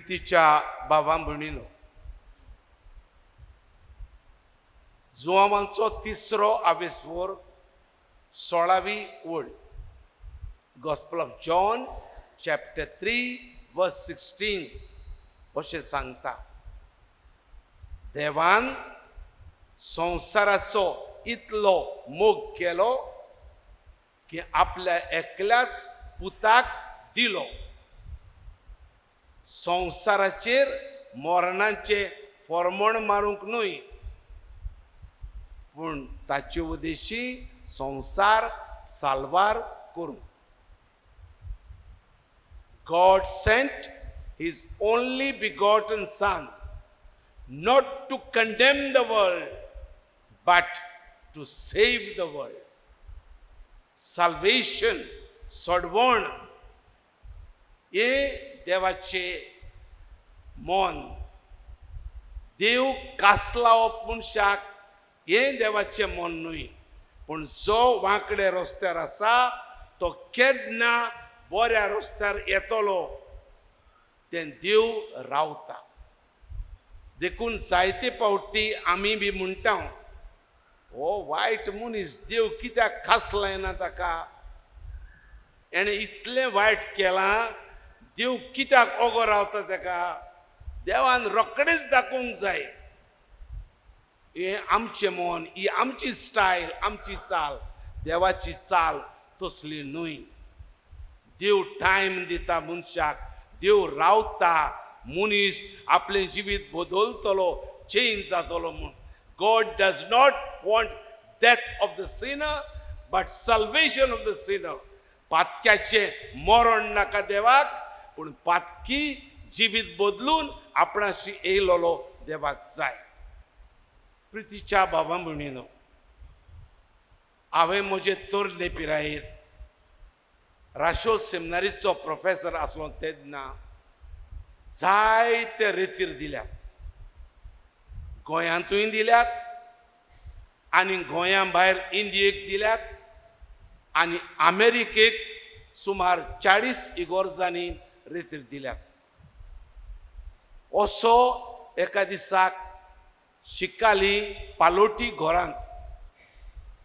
प्रितीच्या बाबा भयणीनो, जुवांचो तिसरो आवेस्वर 16वी ओळ, Gospel of John chapter 3 verse 16 अशें सांगता, देवान संवसाराचो इतलो मोग केलो की आपल्या एकल्याच पुताक दिलो, संवसाराचेर मरणाचें फॉर्मण मारूंक न्हय, पूण ताचे उद्देशी संवसार साल्वार करूंक. God sent His only begotten Son, not to condemn the world, but to save the world. Salvation, सोडवण हे देवाचे मन. देव कासलावप मनशाक हें देवाचें मन न्हय, पूण जो वांकडे रस्त्यार आसा तो केन्ना बऱ्या रस्त्यार येतलो तें देव रावता. देखून जायते फावटी आमी बी म्हणटा, हो वायट मनीस देव कित्याक खास लायना ताका, हेणें इतलें वायट केलां, देव कित्याक ओगो रावता ताका, देवान रोखडेच दाखोवंक जाय. हें आमचें मन, ही आमची स्टायल, आमची चाल. देवाची चाल तसली न्हय. देव टायम दिता मनशाक, देव रावता मनीस आपलें जिवीत बदलतलो, चेंज जातलो म्हूण. God does not want death of the sinner but salvation of the sinner. पातक्याचें मरण नाका देवाक, पूण पातकी जिवीत बदलून आपणाशी येयलोलो देवाक जाय. प्रितीच्या बाबा भयणीनो, हांवें म्हजे तरणे पिरायेर राशोल सेमिनारीचो प्रोफेसर आसलो तेन्ना जायते रेतीर दिल्यात, गोंयांतूय दिल्यात आनी गोंया भायर इंडियेक दिल्यात आनी अमेरिकेक सुमार 40 इगोर्जांनी रेतीर दिल्यात. असो एका दिसाक शिकाली पालोटी घरांत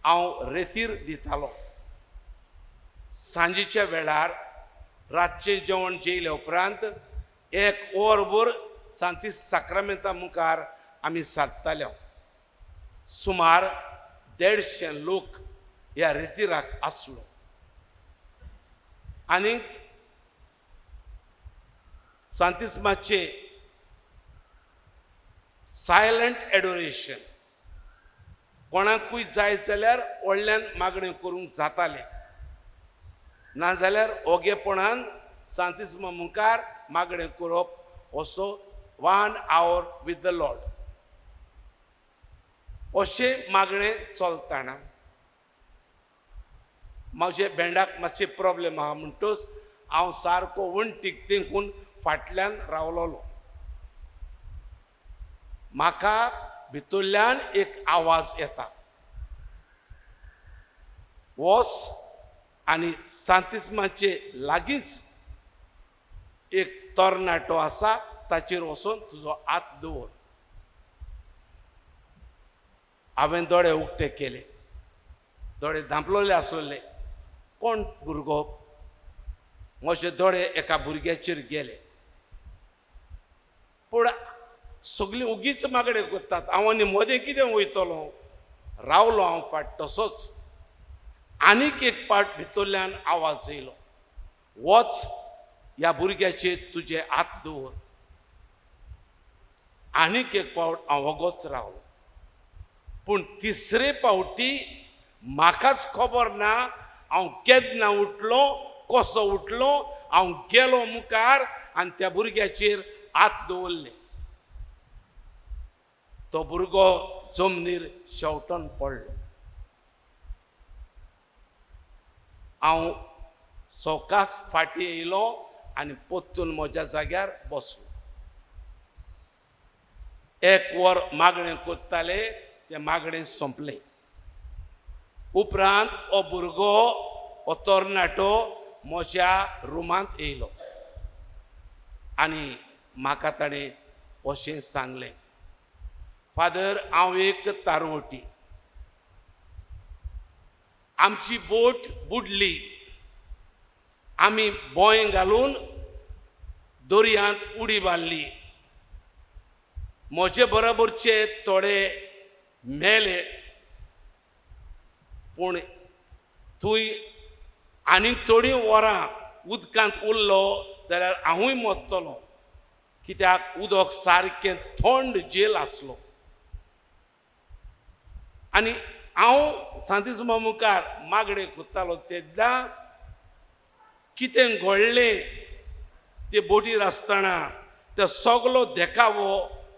हांव रेतीर दितालो. सांजेच्या वेळार रातचें जेवण जेयल्या उपरांत एक वरभर सांती साक्रामेंता मुखार आमी सादताले. सुमार 150 लोक ह्या रेतिराक आसलो. आनीक सांतिस्माचें सायलंट एडोरेशन, कोणाकूय जाय जाल्यार व्हडल्यान मागण्यो करूंक जातालें, नाजाल्यार ओगेपणान सांतिस्मा मुखार मागणें करप, असो 1 hour with the Lord अशें मागणें चलतना म्हजे भेंडाक मातशे प्रॉब्लेम आहा म्हणटच हांव सारको वणटीक तेंकून फाटल्यान रावलोलो. म्हाका भितरल्यान एक आवाज येता, वोस आनी सांतिस्माचे लागींच एक तरणाटो आसा, ताचेर वचून तुजो हात दवर. हांवें दोळे उक्ते केले, दोळे धांपलोले आसलोले. कोण भुरगो? म्हजे दोळे एका भुरग्याचेर गेले. पूण सगळीं उगीच मागणें करतात, हांव आनी मदें कितें वयतलो? रावलो हांव फाट तसोच. आनीक एक पाट भितरल्यान आवाज येयलो, वच ह्या भुरग्याचेर तुजे हात दवर. आनीक एक पावट हांव वोगोच रावलो. पूण तिसरे पावटी म्हाकाच खबर ना हांव केन्ना उठलो, कसो उठलो. हांव गेलो मुखार आनी त्या भुरग्याचेर हात दवरले. तो भुरगो जमनीर शेवटून पडलो. हांव सवकास फाटीं येयलो आनी परतून म्हज्या जाग्यार बसलो. एक वर मागणें करताले, तें मागणें सोंपलें. उपरांत हो भुरगो, हो तरणाटो म्हज्या रुमांत येयलो आनी म्हाका ताणें अशें सांगलें, फादर हांव एक तारवटी, आमची बोट बुडली, आमी बोंय घालून दर्यांत उडी मारली, म्हजे बरोबरचे थोडे मेले, पूण थंय आनीक थोडीं वरां उदकांत उरलो जाल्यार हांवूय मरतलो, कित्याक उदक सारकें थंड जेल आसलो। आनी हांव सांतिसमा मुखार मागणें करतालो तेन्ना कितें घडलें ते बोटीर आसतना ते सगलो देखावो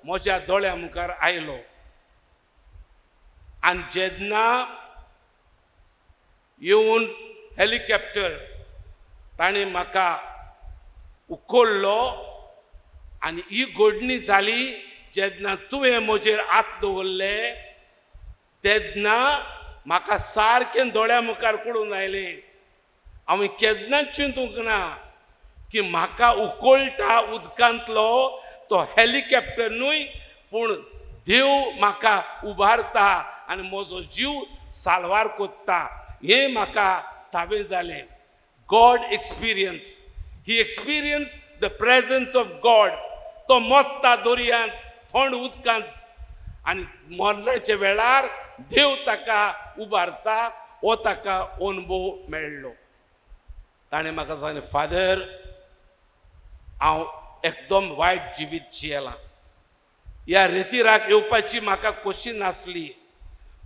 म्हज्या दोळ्या मुखार आयलो। आनी जेन्ना येवन हेलिकॉप्टर ताणें म्हाका उखल्लो आनी ही घडणी जाली जेन्ना तुवें म्हजेर हात दवरले तेन्ना म्हाका सारकें दोळ्या मुखार कळून आयलें। हांवें केन्नाच चिंतूंक ना की म्हाका उखलता उदकांतलो तो हेलिकॉप्टर न्हय, पूण देव म्हाका उबारता आनी म्हजो जीव साल्वार कोत्ता हें म्हाका थावें जालें। God experience, he experience the presence of God. तो मोत्ता दर्यांत थंड उदकांत आनी मरणाच्या वेळार देव ताका उबारता, हो ताका अनुभव मेळ्ळो। ताणें म्हाका सांगलें, फादर हांव एकदम वायट जिवीत जियेलां, ह्या रेतिराक येवपाची म्हाका खोशी नासली,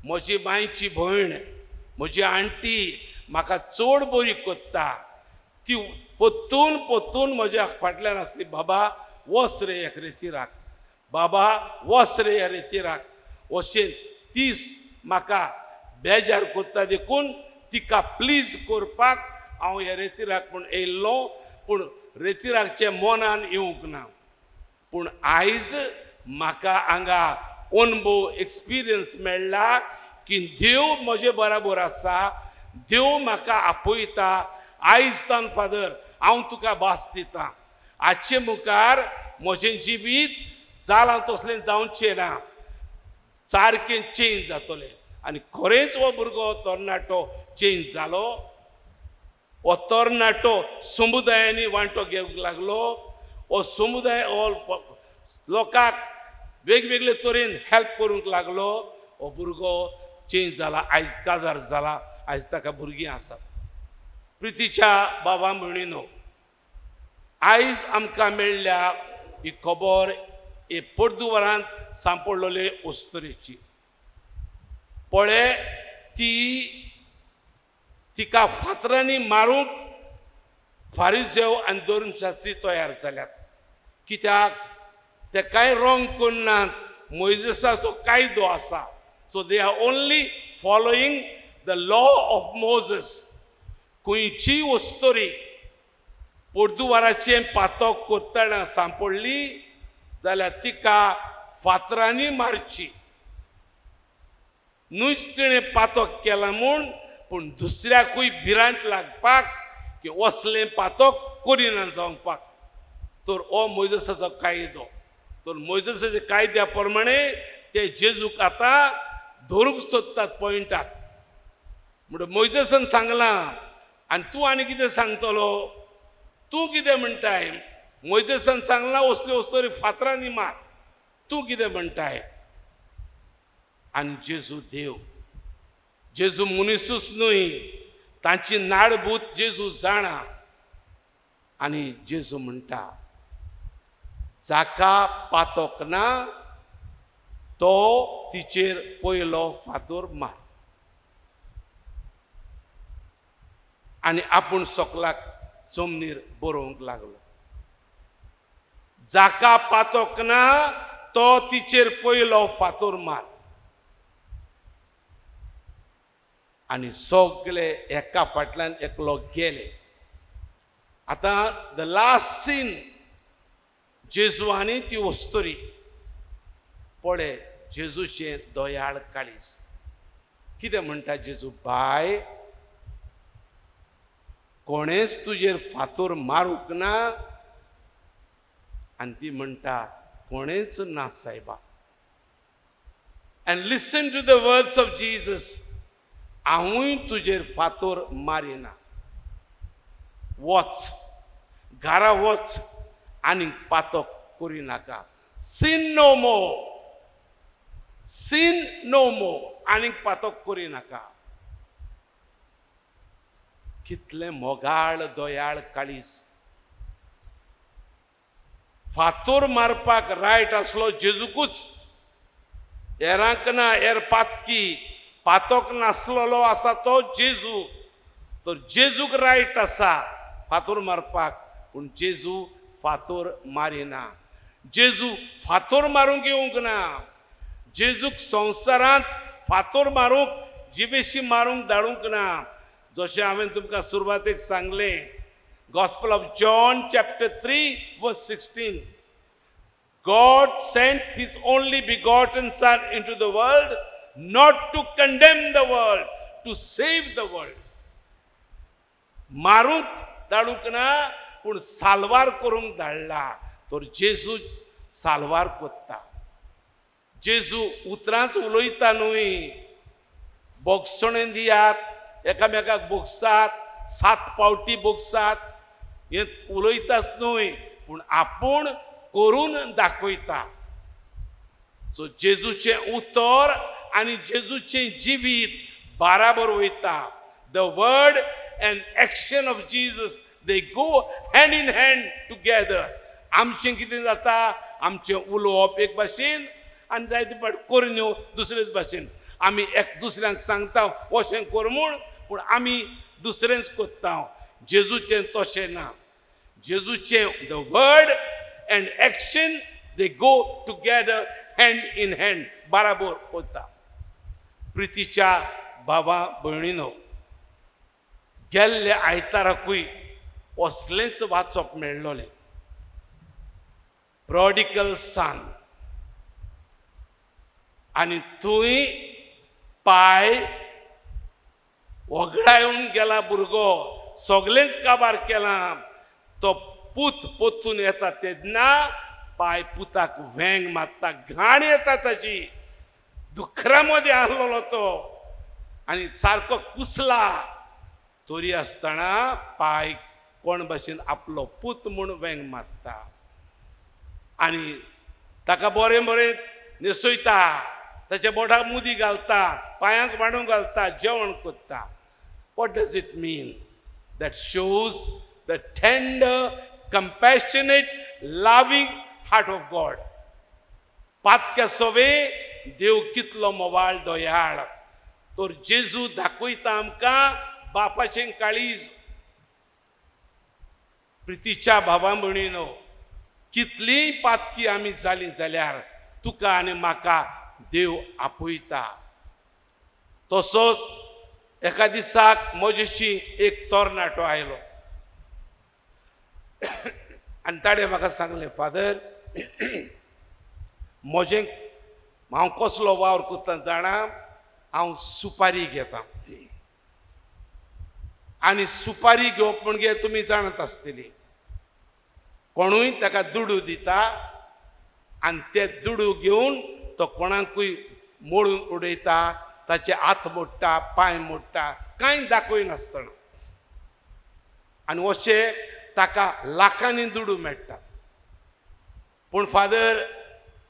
म्हजी मांयची भयण म्हजी आण्टी म्हाका चड बरी कोत्ता, ती पोत्तून पोत्तून म्हज्या फाटल्यान आसली, बाबा वच रे एक रेतिराक, बाबा वच रे ह्या रेतिराक, अशें तीस म्हाका बेजार कोत्ता देखून तिका प्लीज करपाक हांव ह्या रेतिराक म्हूण येयल्लो, पूण रेतिराकचें मनान येवंक ना। पूण आयज म्हाका हांगा अनुभव एक्सपिरियन्स मेळ्ळा की देव म्हजे बराबर आसा, देव म्हाका आपयता। आयज तान फादर हांव तुका भास दितां, आजचे मुखार म्हजें जिवीत जालां तसलें जावचें ना, सारकें चेंज जातलें। आनी खरेंच हो भुरगो तरणाटो चेंज जालो, हो तरणाटो समुदायांनी वांटो घेवंक लागलो, हो समुदाय हो लोकांक वेगवेगळे तरेन हेल्प करूंक लागलो। हो भुरगो चेंज जाला, आयज काजार जाला, आयज ताका भुरगीं आसात। प्रितीच्या बाबा भयणीनो, आयज आमकां मेळ्ळ्या ही खबर हे पोर्तुगालांत सांपडलेले अस्तुरेची। पळय ती तिका फातरांनी मारूंक फारिजेव आनी धर्मशास्त्री तयार जाल्यात, कित्याक ते कांय रॉंग करनात, मोयजेसाचो कायदो आसा। So they are only following the law of Moses. खंयचीय अस्तुरी पोर्तुगालाचें पातक करतना सांपडली जाल्यार तिका फातरांनी मारची, न्हूच तिणें पातक केलां म्हूण, पूण दुसऱ्याकूय भिरांत लागपाक की असलें पातक करिना जावपाक। तर हो मोयजेसाचो कायदो, तर मोयजेसाच्या कायद्या प्रमाणे ते जेजूक आतां धरूंक सोदतात पॉयंटाक। म्हणटा मोयजेसान सांगलां आनी तूं आनी कितें सांगतलो, तूं कितें म्हणटाय, मोयजेसान सांगलां असल्यो अस्तुरी फातरांनी मार, तूं कितें म्हणटाय। आनी जेजू देव, जेजू मनिसूच न्हय, तांची नाडभूत जेजू जाणा। आनी जेजू म्हणटा जाका पातक ना तो तिचेर पयलो फातर मार, आनी आपूण सकलाक जमनीर बरोवंक लागलो। जाका पातक ना तो तिचेर पयलो फातर मार। आनी सगळे एका फाटल्यान एकलो गेले। आतां the last scene, जेजू आनी ती अस्तुरी। पळय जेजूचें दयाळ काळीज कितें म्हणटा जेजू, बाय कोणेच तुजेर फातर मारूंक ना, आनी ती म्हणटा, कोणेच ना सायबा. And listen to the words of Jesus, हांवूय तुजेर फातोर मारिना, वच, घरा वच आनी पातक करिनाका. Sin no more, sin no more. आनीक पातक करिनाका. कितलें मोगाळ दयाळ काळीज! फातोर मारपाक रायट आसलो जेजूकूच, हेरांक ना. हेर पातकी, पातक नासलेलो आसा तो जेजू. तर जेजूक रायट आसा फातोर मारपाक, पूण जेजू फातोर मारिना. जेजू फातोर मारूंक येवंक ना. जेजूक संवसारांत फातोर मारूंक, जिबेशी मारूंक धाडूंक ना. जशें हांवें तुमकां सुरवातेक सांगलें, Gospel of John chapter 3 verse 16, God sent His only begotten Son into the world not to condemn the world, to save the world. मारूंक धाडूंक ना, पूण साल्वार करूंक धाडला. तर जेजू साल्वार कोत्ता. जेजू उतरांच उलयता न्हय. बोगसणें दियात, एकामेकाक बोगसात, सात पावटी बोगसात, हें उलयताच न्हय, पूण आपूण करून दाखयता. सो जेजूचें उतर आनी जेजूचें जिवीत बाराबर वयता. The word and action of Jesus, they go hand in hand together. आमचें कितें जाता? आमचें उलोवप एक भाशेन आनी जायते फावट करण्यो दुसरेच भाशेन. आमी एक दुसऱ्यांक सांगता अशें कर म्हूण, पूण आमी दुसरेंच कोत्ता. जेजूचें तशें ना. जेजूचें the word and action, they go together hand in hand, बाराबर वता. प्रितीच्या बाबा भयणीनो, गेल्ले आयताराकूय असलेंच वाचप मेळ्ळोलें, प्रॉडिगल सन. आनी थंय पाय वगडावन गेला भुरगो, सगळेंच काबार केलां. तो पूत पोतून येता तेन्ना पाय पुताक वेंग मारता. घाण येता ताची, दुखरा मदें आहलोलो तो आनी सारको कुसला. तरी आसतना पाय कोण भाशेन आपलो पूत म्हूण वेंग मारता आनी ताका बरें बरें न्हेसयता, ताच्या बोटाक मुदी घालता, पांयांक बांदून घालता, जेवण करता. What does it mean? That shows the tender, compassionate, loving heart of God. पातक्या सोवे देव कितलो मोवाळ, दयाळ! तर जेजू दाखयता आमकां बापाचें काळीज. प्रितीच्या भावा भयणीनो, कितलीय पातकी आमी जाली जाल्यार तुका आनी म्हाका देव आपयता. तसोच एका दिसाक म्हजेशी एक तरणाटो आयलो आनी ताणें म्हाका सांगलें, फादर, म्हजें हांव कसलो वावर करता जाणा? हांव सुपारी घेता. आनी सुपारी घेवप म्हणजे तुमी जाणत आसतली, कोणूय ताका दुडू दिता आनी ते दुडू घेवन तो कोणाकूय मोडून उडयता, ताचे हात मोडटा, पांय मोडटा, कांय दाखयनासतना. आनी अशें ताका लाखांनी दुडू मेळटात. पूण फादर,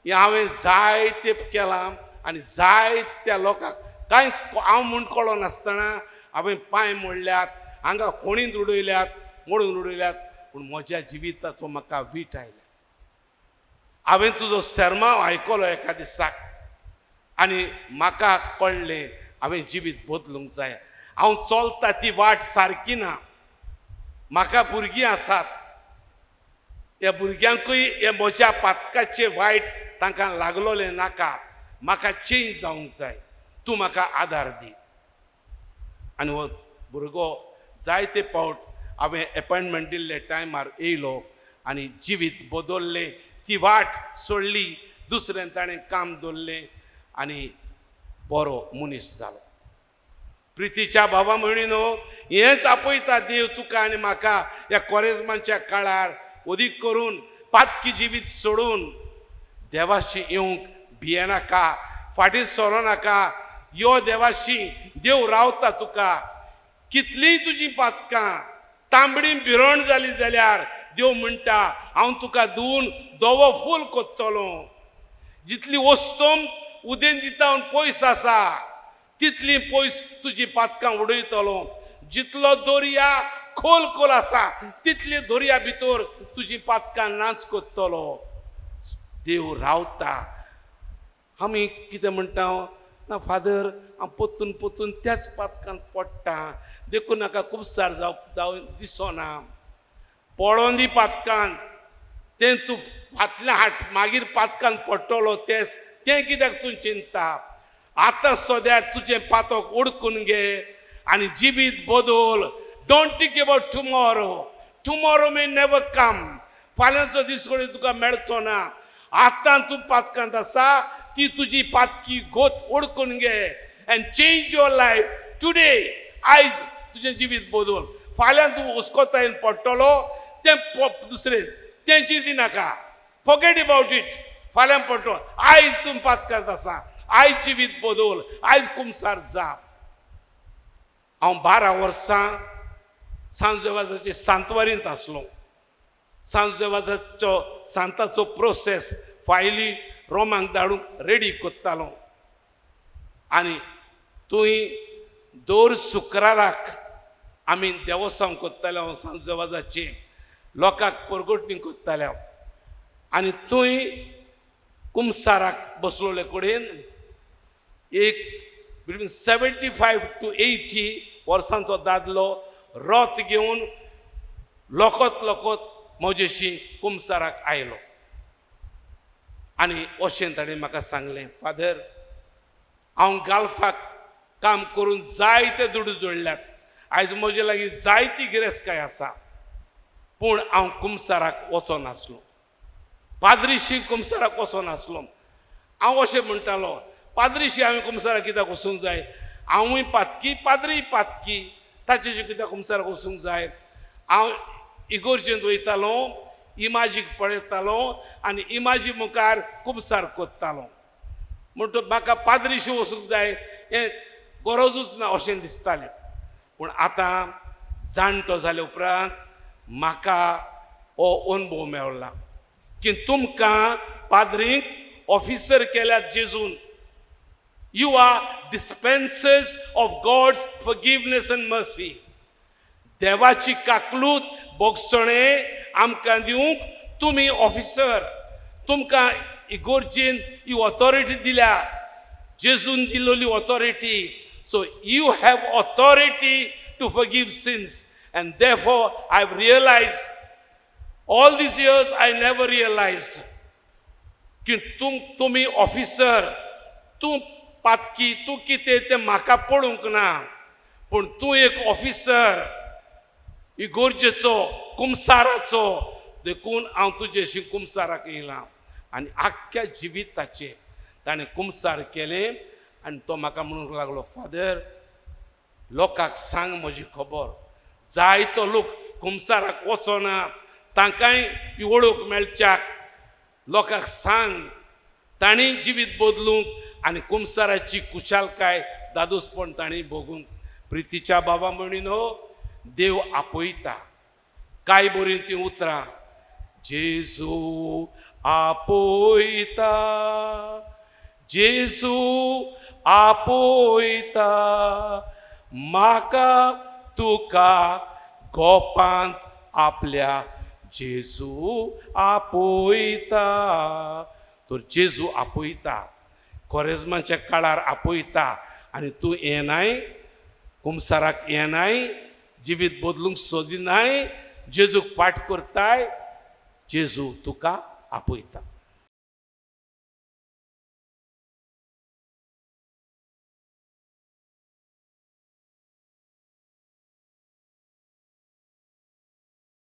हें हांवें जायते केलां आनी जायत्या लोकांक कांयच हांव म्हूण कळनासतना हांवें पांय मोडल्यात, हांगा खोणींत उडयल्यात, मोडून उडयल्यात, पूण म्हज्या जिविताचो म्हाका वीट आयल्या. हांवें तुजो सेर्मांव आयकलो एका दिसाक आनी म्हाका कळ्ळें, हांवें जिवीत बदलूंक जाय. हांव चलता ती वाट सारकी ना. म्हाका भुरगीं आसात. ह्या भुरग्यांकूय हे म्हज्या पातकाचें वायट तांकां लागलोलें नाका. म्हाका चेंज जावंक जाय, तूं म्हाका आदार दी. आनी हो भुरगो जायते फावट हांवें एपॉयंटमेंट दिल्ले टायमार येयलो आनी जिवीत बदललें. ती वाट सोडली, दुसरें ताणें काम दवरलें आनी बरो मनीस जालो. प्रितीच्या बाबा भयणीनो, हेंच आपयता देव तुका आनी म्हाका ह्या कोरेजमाच्या काळार. अदीक करून पावस सुरू जाला. पातकी जिवीत सोडून देवाशी येवंक भियेनाका, फाटीं सरो नाका. यो देवाशी, देव रावता तुका. कितलींय तुजी पातकां तांबडी भिरण जाली जाल्यार देव म्हणटा हांव तुका धुवन धवो फूल कोत्तलो. जितली वस्तम उदेंत पयस आसा तितली पयस तुजी पातकां उडयतलो. जितलो दर्या खोल खोल आसा तितली दर्या भितर तुजी पातकां नाच कोत्तलो. देव रावता. आमी कितें म्हणटा ना फादर, हांव पोतून पोतून त्याच पातकान पडटा, देखून म्हाका खुबसार जावं दिसना. पळोवन दी पातकान, तें तूं फाटल्या हाट मागीर पातकान पडटलो तें तें कित्याक तूं चिंता. आतां सद्या तुजें पातक उडकून घे आनी जिवीत बदल. Don't think about tomorrow, tomorrow may never come. फाल्यांचो दीस कडेन तुका मेळचो ना. आतां तूं पातकांत आसा ती तुजी पातकी गोत उडकून घे and change your life today. आयज तुजें जिवीत बदल. फाल्यां तूं हुस्कोतायेन पडटलो तें दुसरें तें चिंती नाका. Forget about it. फाल्यां पडटलो. आयज तूं पातकांत आसा, आयज जिवीत बदल, आयज कुमसार जा. हांव 12 वर्सां सांजवाजाचे सांतवारींत आसलो. सांजवाजाचो सांताचो प्रोसेस फायली रोमांक धाडूंक रेडी कोत्तालो. आनी थंय दर शुक्राराक आमी देवस्तांव कोत्ताले. हांव सांजवाजाचें लोकांक परगटणी कोत्ताले. आनी थंय कुमसाराक बसलोले कडेन एक बिटवीन 75 टू 80 वर्सांचो दादलो रोत घेवन लोकोत लोकोत म्हजेशी कुमसाराक आयलो आनी अशें ताणें म्हाका सांगलें, फादर, हांव गाल्फाक काम करून जायते दुडू जोडल्यात, आयज म्हजे लागीं जायती गिरेस्तकाय आसा, पूण हांव कुमसाराक वचनासलो, पाद्रीशी कुमसाराक वचनासलो. हांव अशें म्हणटालो, पाद्रीशी हांवें कुमसाराक कित्याक वचूंक जाय? हांवूय पातकी, पाद्रीय पातकी, ताचेशी कित्याक कुमसाराक वचूंक जाय? हांव इगोर्जेंत वयतालो, इमाजीक पळयतालो आनी इमाजी मुखार कुमसार कोत्तालो. म्हणटकच म्हाका पाद्रीशी वचूंक जाय हें गरजूच ना अशें दिसतालें. पूण आतां जाणटो जाले उपरांत म्हाका हो अनुभव मेळ्ळा की तुमकां पाद्रींक ऑफिसर केल्यात जेजून. You are dispensers of God's forgiveness and mercy. देवाची काकलूत बोगसणे आमकां दिवंक तुमी ऑफिसर. तुमकां इगोर्जेन ही ऑथॉरिटी दिल्या, जेजून दिल्ली authority. So you have authority to forgive sins, and therefore I have realized, all these years I never realized की तुमी ऑफिसर. तूं पातकी, तूं कितें तें म्हाका पडूंक ना, पूण तूं एक ऑफिसर इगोर्जेचो, कुमसाराचो, देखून हांव तुजेशी कुमसाराक येयलां. आनी आख्ख्या जिविताचें ताणें कुमसार केलें. आनी तो म्हाका म्हणूंक लागलो, फादर, लोकांक सांग म्हजी खबर. जायतो लोक कुमसाराक वचना, तांकांय ही वळख मेळच्याक लोकांक सांग, तांणी जिवीत बदलूंक आनी कुमसाराची कुशालकाय दादोसपण तांणी भोगूंक. प्रितीच्या बाबा म्हणीन, देव आपयता. काय बरीं तीं उतरां. जेजू आपयता, जेजू आपयता, म्हाका तुका गोपांत आपल्या जेजू आपयता. तर जेजू आपयता, कोरेजमाच्या काळार आपयता आनी तूं येनाय, कुमसाराक येनाय, जिवीत बदलूंक सोदिनाय, जेजूक फाट करताय. जेजू तुका आपयता.